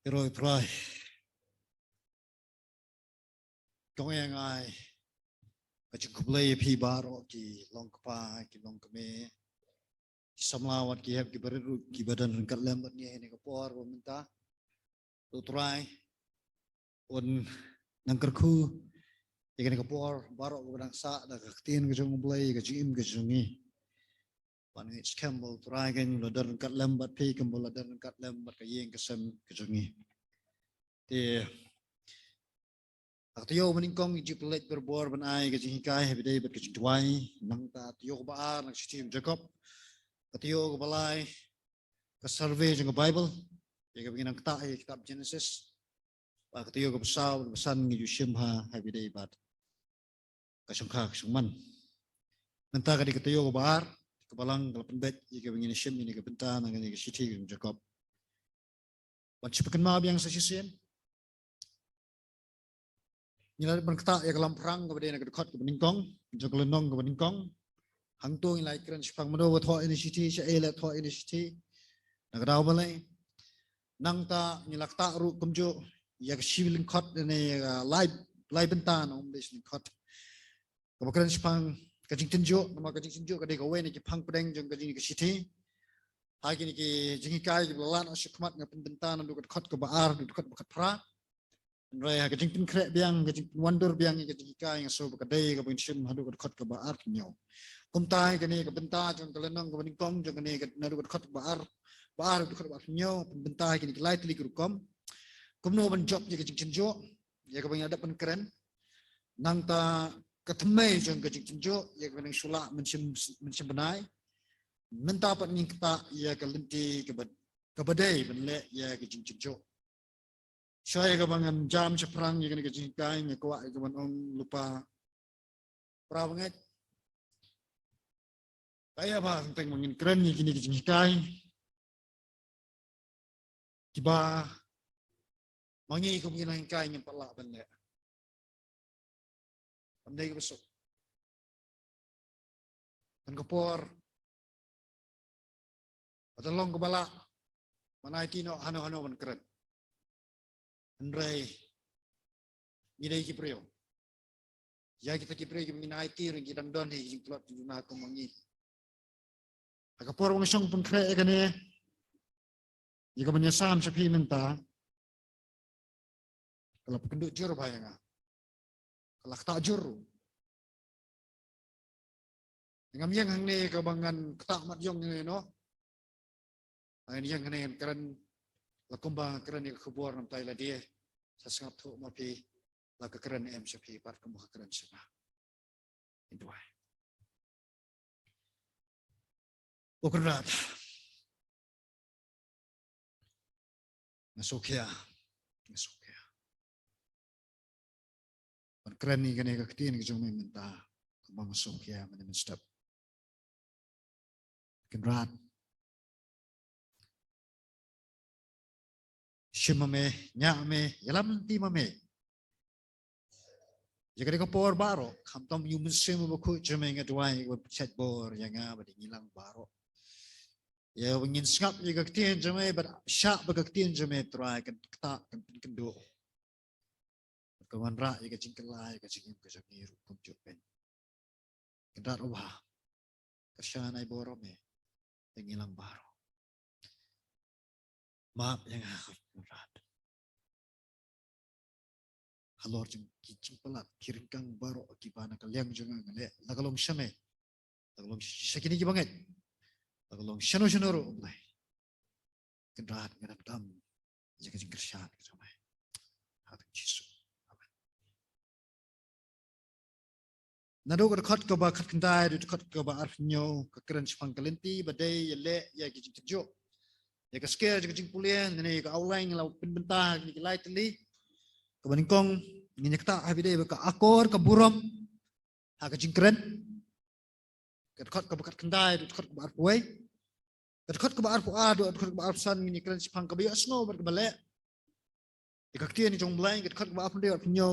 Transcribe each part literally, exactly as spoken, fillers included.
Ïaroh Trai. Kong ïa ngai ka jingkhublei ïa phi baroh ki long kpa, ki long kmie, ki samla wat ki hep, ki barit ruh kiba don ryngkat lem bad ngi ha kane ka por ba mynta. To Trai un nang kyrkhu ïa kane ka por baroh kaba dang sah da ka ktien ka jong U Blei, ka jingim ka jong ngi. Ban ngi skhem ba U Trai kan la don ryngkat lem bad phi, kan la don ryngkat lem bad ka ïing ka sem ka jong ngi. Te ha ka taïew ba nyngkong ngi ju pynleit barabor ban ai ka jinghikai ha phi dei bad ka jingduwai. Nangta taïew kaba ar na ka shithi Jakob, ka taïew kaba lai ka survey jong ka Baibl, ïa kaba ngi nang ktah ïa ka kitab Genesis. Bad ka taïew kaba saw bad kaba san ngi ju shim ha ha phi dei bad ka shongkha ka shongman. Mynta ka dei ka taïew kaba ar, kaba lang ka la pynbeit ïa kaba ngin shim ïa kane ka bynta na kane ka shithi ka jong Jakob. Ban shu pynkynmaw biang sa shisien, ngi la dep ban ktah ïa ka lamphrang kaba dei na ka dkhot kaba nyngkong jong ka lynnong kaba nyngkong. Hangto ngi la ïakren shaphang mano ba thoh ïa kane ka shithi, shaei la thoh ïa kane ka shithi, na ka daw balei. Nangta ngi la ktah ruh kumjuh ïa ka shi lyngkhot ne ïa ka lai, lai bynta, ym dei shi lyngkhot, kaba kren shaphang ka jingtynjuh. Namar ka jingtynjuh ka dei kawei na ki phang pdeng jong ka jing ka shithi. Ha kine ki jinghikai kiba la leit sha khmat nga pynbynta naduh ka dkhot kaba ar haduh dkhot ba khatphra. Hynrei ha ka jingpynkhreh biang, ka jingpynwandur biang ïa ka jinghikai, nga sngew ba ka dei kaba ngin shim haduh ka dkhot kaba arphew hynñiew. Kumta ha kane ka bynta jong ka lynnong kaba nyngkong jong kane ka, naduh ka dkhot kaba ar, ba ar haduh dkhot ba arphew hynñiew, pynbynta ha kine ki lai tylli ki rukom. Kumno ban jop ïa ka jingtynjuh ïa kaba ngi la dep ban kren. Nangta ka thymmei jong ka jingtynjuh ïa kaba nang shu lah mynshem, mynshem bnai. Mynta pat ngin ktah ïa ka lynti kaba, kaba dei ban leh ïa ka jingtynjuh. Shuwa ïa kaba ngan jam shaphrang ïa kane ka jinghikai, nga kwah ïa kaban ong lypa para bangeit. Kaei ba teng ba ngin kren ïa kine ki jinghikai kiba ma ngi kum ki nonghikai ngim pat lah ban leh. Kam dei kaba suk. Tang ka por ba da long kaba lah ban aiti noh hano hano ban kren. Hynrei ngi dei ki briew. Ïa kita ki briew kiba ngin aiti ruh ki dang don hi ki jingtlot jingduna kum ma ngi. Ha ka por ba nga shong pynkhreh ïa kane, ïa kaban ïasam sha phi mynta, ka la pynkynduh jur bha ïa nga. Ka la ktah jur ruh. Ngam ïeng hangne kaba ngan ktah mat ïong ne noh. Ngan ïeng hangne ngan kren la kumba nga kren ïa ka khubor namar tai lade. Sa sngap thuh ma phi la ka kren em sha phi bad kumba ka kren sha nga. Ngin duwai. Ko Kynrad, nga sngewkhia, nga sngewkhia ban kren ïa kane ka ktien ka jong me mynta, kumba nga sngewkhia mynne mynstep. Kynrad, shim ma me, ñiah ma me, ïalam lynti ma me. Ïa kane ka por baroh, khamtam ïa u Mynsiem Bakhuid jong me nga duwai ba un pynshait bor ïa nga bad ïa ngi lang baroh. Ïa ba ngin sngap ïa ka ktien jong me bad shah ba ka ktien jong me Trai kan ktah, kan pynkynduh. Bad kan wanrah ïa ka jingkylla ïa ka jingim ka jong ngi ruh kumjuh pyn. Kynrad uba kyrshan ai bor ïa me, ïa ngi lang baroh. Map ïa nga ko Kynrad. Halor jong ki jingpalat, ki ryngkang baroh kiba na ka liang jong nga nga leh, la ka long sha me, la ka long sha kine kiba ngeit, la ka long shano shano ruh, Blei. Kynrad, nga dang dam ïa ka jingkyrshan ka jong me. Ha ka kyrteng Jisu. Amen. Naduh ka dkhot kaba khatkhyndai haduh dkhot kaba arphew hynñiew ka kren shaphang ka lynti ba dei ïaleh ïa ki jingtynjuh. Ïa ka sker jong ka jingpule ne ïa ka outline la pynbynta ha kine ki lai tylli. Kaba nyngkong ngin ïa ktah ha phi dei ba ka akor ka burom ha ka jingkren. Ka dkhot kaba khatkhyndai haduh dkhot kaba arphew wei. Ka dkhot kaba arphew ar haduh dkhot kaba arphew san ngin ïa kren shaphang kaba ïohsngew bad kaba leh ïa ka ktien jong U Blei. Ka dkhot kaba arphew hynriew arphew hynñiew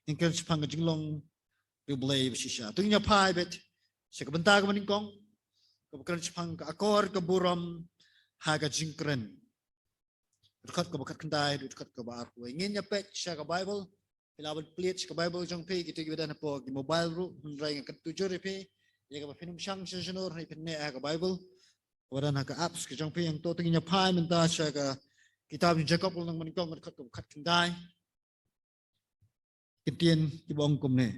ngin kren shaphang ka jinglong U Blei ba shisha. To ngin ïa phai beit sha ka bynta kaba nyngkong kaba kren shaphang ka akor ka burom ha ka jingkren. Dkhot kaba khatkhyndai, dkhot kaba arphew. Ngin ïa peit sha ka Bible, phi lah ban plie sha ka Bible jong phi, kito kiba don hapoh ki mobile ruh, hynrei nga kyntu jur ïa phi, ïa kaba phin ym shang sha shnong, hynrei phin neh ha ka Bible kaba don ha ka apps ka jong phi. Hangto te ngin ïa phai mynta sha ka kitab jong Jakob lynnong ba nyngkong, dkhot kaba khatkhyndai. Ki ktien kiba ong kumne.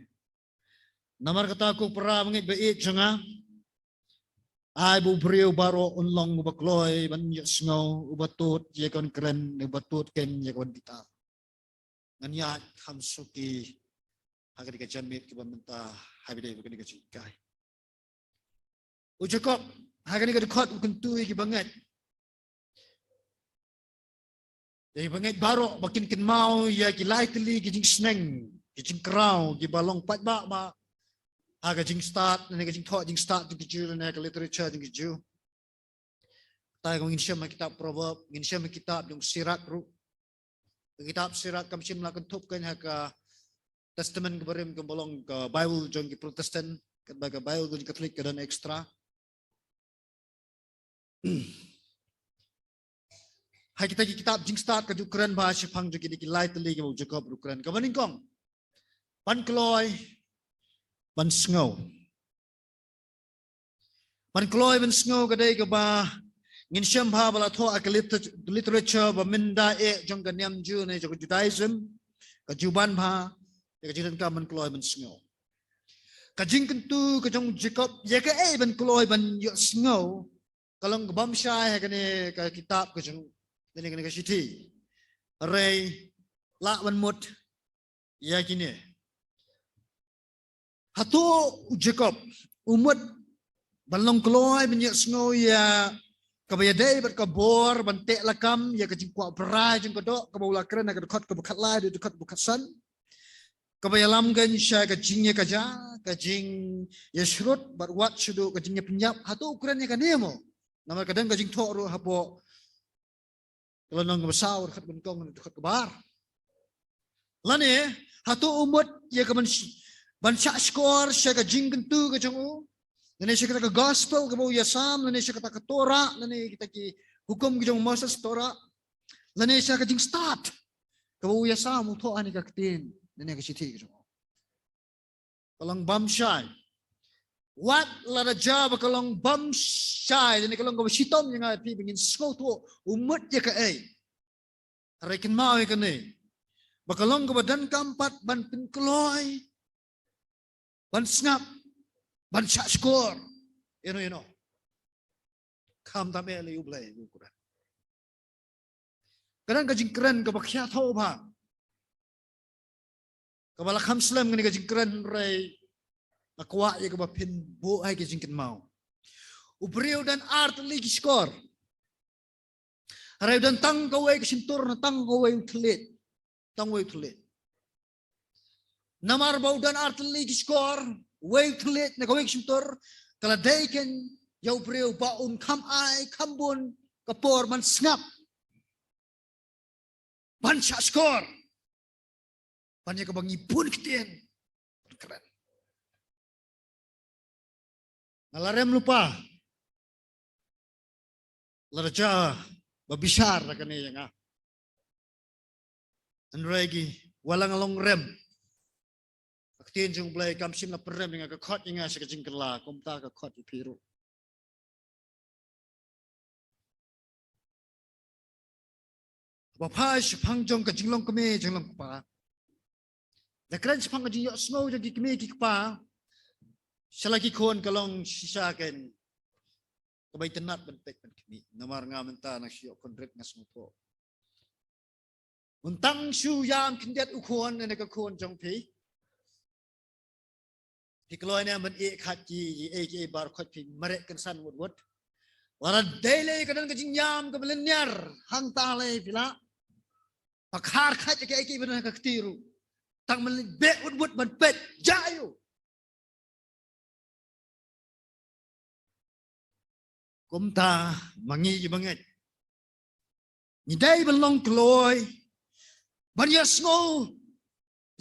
Namar kata ko para bangeit ba ïeit jong nga, ai ba u briew baroh un long uba kloi ban ïohsngew, uba tut ïa ka ban kren, uba tut kein ïa ka ban bitar. Ngan ïaid kham suki ha kane ka janmiet kaba mynta, ha ba dei ba kane ka jinghikai. U Jakob ha kane ka dkhot u kyntu ïa ki bangeit, ïa ki bangeit baroh ba kin kynmaw ïa ki lai tylli ki jingsneng, ki jingkraw kiba long paidbah ba ha ka jingstad, ne ka jingthoh jingstad jong ki Jiw, ne ka literature jong ki Jiw. Te ngin shem ha kitab Proverb, ngin shem ha kitab jong Sirak ruh. Ka kitab Sirak kam shym la kynthup kein ha ka Testament kaba rim kaba long ka Bible jong ki Protestant, katba ka Bible jong ki Katholik ka don extra. Ha kita ki kitab jingstad ka ju kren ba shaphang jong kine ki lai tylli kiba u Jakob ruh u kren. Kaba nyngkong, ban kloi ban sngew. Ban kloi ban sngew ka dei kaba ngin shem bha ba la thoh ha ka liter-, literature ba mynta eh jong ka niam Jiw ne jong ka Judaism, ka ju ban bha ïa ka jingdonkam ban kloi ban sngew. Ka jingkyntu ka jong u Jakob ïa kaei ban kloi ban ïohsngew ka long kaba bym shai ha kane ka kitab ka jong u, kane, kane ka shithi. Hynrei lah ban mut ïa kine. Hato u Jakob u mut ban long kloi ban ïohsngew ïa kaba ïadei bad ka bor ban teh lakam ïa ka jingkwah brai jong ka doh kaba u la kren ha ka dkhot kaba khatlai, dkhot kaba khatsan, kaba ïalam kein sha ka jingïakajia, ka jingïashrut bad wat shaduh ka jingïapynïap? Hato u kren ïa kane mo? Namar ka don ka jingthoh ruh hapoh ka lynnong kaba saw, dkhot kaba nyngkong, dkhot kaba ar. Lane hato u mut ïa ka ban sh-, ban shah shkor sha ka jingkyntu ka jong u, lane sha kata ka gospel kaba u ïasam, lane sha kata ka Torah, lane kita ki hukum ki jong Moses, Torah, lane sha ka jingstad kaba u ïasam, u thoh ha kane ka ktien, lane ka shithi ka jong u? Ka long bym shai. Wat lada jia ba ka long bym shai, lane ka long kaba shitom ïa nga ïa phi ba ngin sngewthuh u mut ïa kaei. Hynrei kynmaw ïa kane, ba ka long kaba donkam pat ban pynkloi, ban sngap, ban shah shkor ïano ïano. Khamtam eh lei U Blei, u kren. Ka don ka jingkren kaba khia thaw bha, kaba la kham slem kane ka jingkren, hynrei nga kwah ïa kaba phin buh ha ka jingkynmaw. U briew u don ar tylli ki shkor. Hynrei u don tang kawei ka shyntur, na tang kawei u thylliej. Tang wei u thylliej. Namar ba u don ar tylli ki shkor, wei u thylliej na kawei ka shyntur, ka la dei kein ïa u briew ba un kham ai kham bun ka por ban sngap, ban shah shkor, ban ïa kaba ngi bun ktien ban kren. Nga la rem lypa lada jia ba bishar da kane ïa nga. Hynrei ki, wat la nga long rem, ka ktien jong U Blei kam shym la pynrem ïa nga, ka khot ïa nga sha ka jingkylla, kumta ka khot ïa phi ruh. Ba phai shaphang jong ka jinglong kmie jinglong kpa. Da kren shaphang ka jingïohsngew jong ki kmie ki kpa sha la ki khun, ka long shisha kein kaba itynnad ban peit ban khmih. Namar nga mynta nga shu ïoh khun rit, nga sngewthuh. Un tang shu ïam khyndiat u khun, ne ka khun jong phi, phi kloi ne em ban ïeh khat ki, ki ei ki ei baroh khoit, phi mareh kynsan wut wut. Lada dei lei ka don ka jingïam kaba lynñiar, hangta lei phi lah pyrkhat khat ïa ki ei ki ei ba don ha ka kti ruh. Tang ban leit beh wut wut ban peit, jia aiu. Kumta ma ngi ki bangeit, ngi dei ban long kloi ban ïohsngew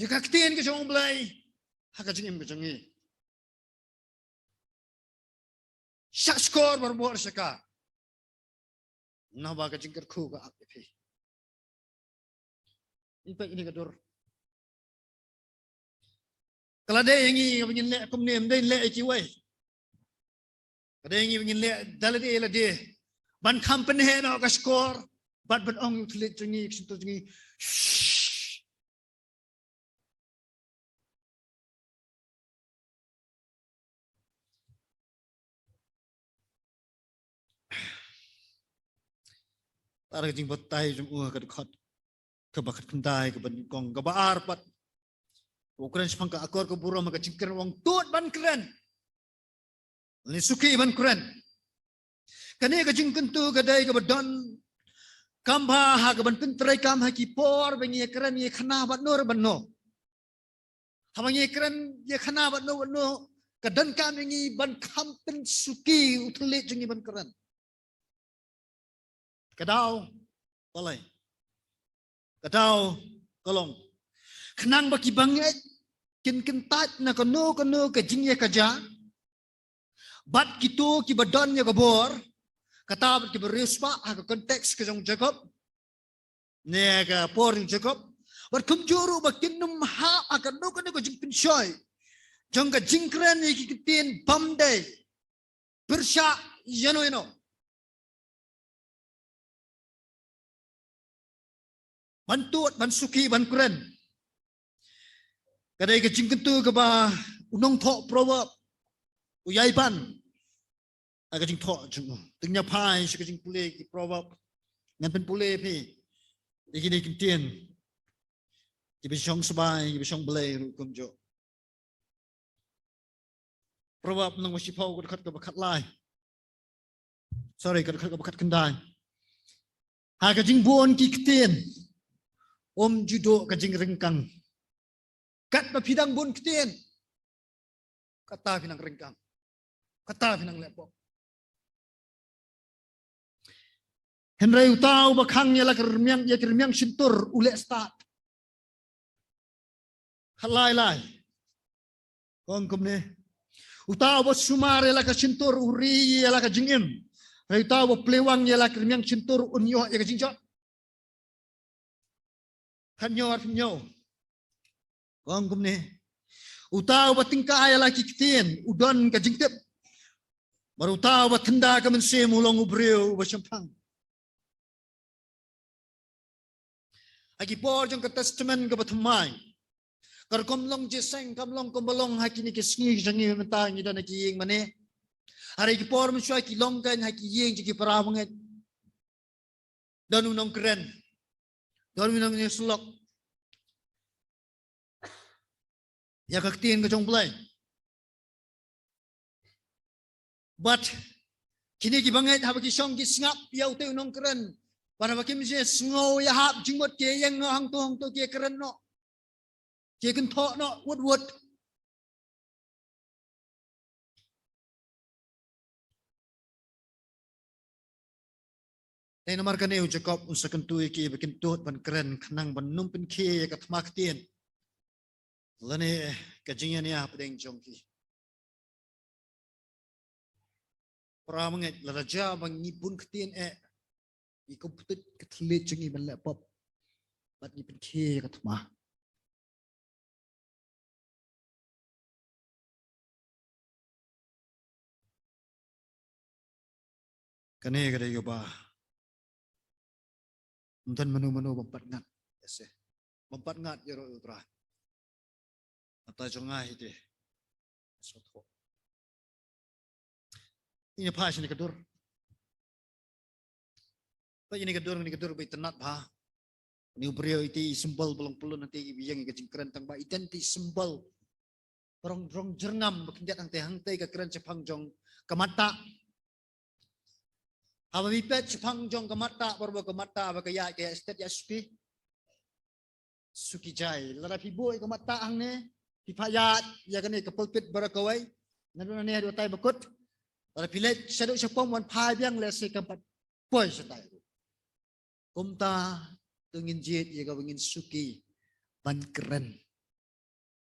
ïa ka ktien ka jong U Blei ha ka jingim ka jong ngi. Shah shkor barabor sha ka, naba ka jingkyrkhu ka ap ïa phi. Ngin peit ïa kane ka dur. Ka la dei ïa ngi ba ngin leh kumne, ym dei leh ïa kiwei. Ka dei ïa ngi ba ngin leh da lade lade. Ban kham pynheh noh ka shkor. Bad ban ong ïa u thylliej jong ngi, ka shyntur jong ngi. Shh. Tang ka jingbatai jong u ha ka dkhot kaba khatkhyndai, kaba nyngkong, kaba ar pat. U kren shaphang ka akor ka burom ha ka jingkren, u ong tud ban kren. Lane suki ban kren. Kane ka jingkyntu ka dei kaba donkam bha ha kaban pyntreikam ha ki por ba ngi ïakren ïakhana bad no re bad no. Haba ngi ïakren ïakhana bad no bad no, ka donkam ïa ngi ban kham pynsuki u thylliej jong ngi ban kren. Ka daw, balei? Ka daw ka long khnang ba ki bangeit kin kyntait na kano kano ka jingïakajia. Bad kito kiba don ïa ka bor, kata bad kiba riewspah ha ka context ka jong Jakob, ne ka por jong Jakob. Bad kumjuh ruh ba kin ym hap ha kano kano ka jingpynshoi jong ka jingkren ïa ki ktien bymdei. Pyrshah ïano ïano. Ban tud, ban suki, ban kren. Ka dei ka jingkyntu kaba u nongthoh Proverb u ïai ban ha ka jingthoh jong u. Te ngin ïa phai sha ka jingpule ki Proverb. Ngan pynpule phi ïa kine ki ktien kiba shong sbai, kiba shong Blei ruh kumjuh. Proverb lynnong ba shiphew, ka dkhot kaba khatlai. Sorry, ka dkhot kaba khatkhyndai. Ha ka jingbun ki ktien um ju duh ka jingryngkang. Katba phi dang bun ktien, kata phi nang ryngkang, kata phi nang leh pop. Hynrei uta uba khang ïa la ka rmiang, ïa ka rmiang shyntur u leh stad. Khatlai lai. Ka ong kumne. Uta uba sumar ïa la ka shyntur u ri ïa la ka jingim. Hynrei uta uba pynlong ïa la ka rmiang shyntur un ïoh ïa ka jingjot. Khathynñiew, arphew hynñiew. Ka ong kumne. Uta uba tyngkai ïa la ki ktien u don ka jingtip. Bad uta uba tynda ka mynsiem u long u briew uba shemphang. Ha ki por jong ka Testament kaba thymmai, ka rukom long jingïaseng kam long kumba long ha kine ki sngi jong ngi mynta, ngi don ha ki ïing mane. Hynrei ki por mynshuwa ki long kein ha ki ïing jong ki para bangeit. Don u nongkren, don u nongïasyllok ïa ka ktien ka jong U Blei. Bad kine ki bangeit haba ki shong ki sngap ïa utei u nongkren, bad haba kim ju sngew ïahap jingmut ki ïeng noh hangto hangto, ki kren noh, ki kynthoh noh wut wut. Te namar kane u Jakob un sa kyntu ïa ki ba kin tud ban kren khnang ban ym pynkhie ïa ka thma ktien lane ka jingïania hapdeng jong ki. Para bangeit, lada jia ba ngi bun ktien eh, ngi kum pynthut ka thylliej jong ngi ban leh pop bad ngi pynkhie ïa ka thma. Kane ka dei kaba ym don mano mano bym pat ngat, ïa se, bym pat ngat ïaroh ïa U Trai. Ata jong nga hi te. Ngin ïa phai shane ka dur. Peit ïa kane ka dur, kane ka dur ba itynnad bha. Une u briew, ite i symbol ba long pyllun, ite i ba ïeng ïa ka jingkren, tang ba i don ite i symbol ba rong, rong jyrngam ba khyndiat hangtei hangtei, ka kren shaphang jong ka matta. Haba phi peit shaphang jong ka matta, barabor ka matta ba ka ïaid, ka ïaid stet ïaid suki. Suki jai. Lada phi buh ïa ka matta hangne, phi phah ïaid ïa kane ka pulpit baroh kawei, naduh nangne haduh batai bakut. Lada phi leit shaduh shaphrang wan phai biang, lehse kam pat poi shatai ruh. Kumta to ngin jied ïa kaba ngin suki ban kren.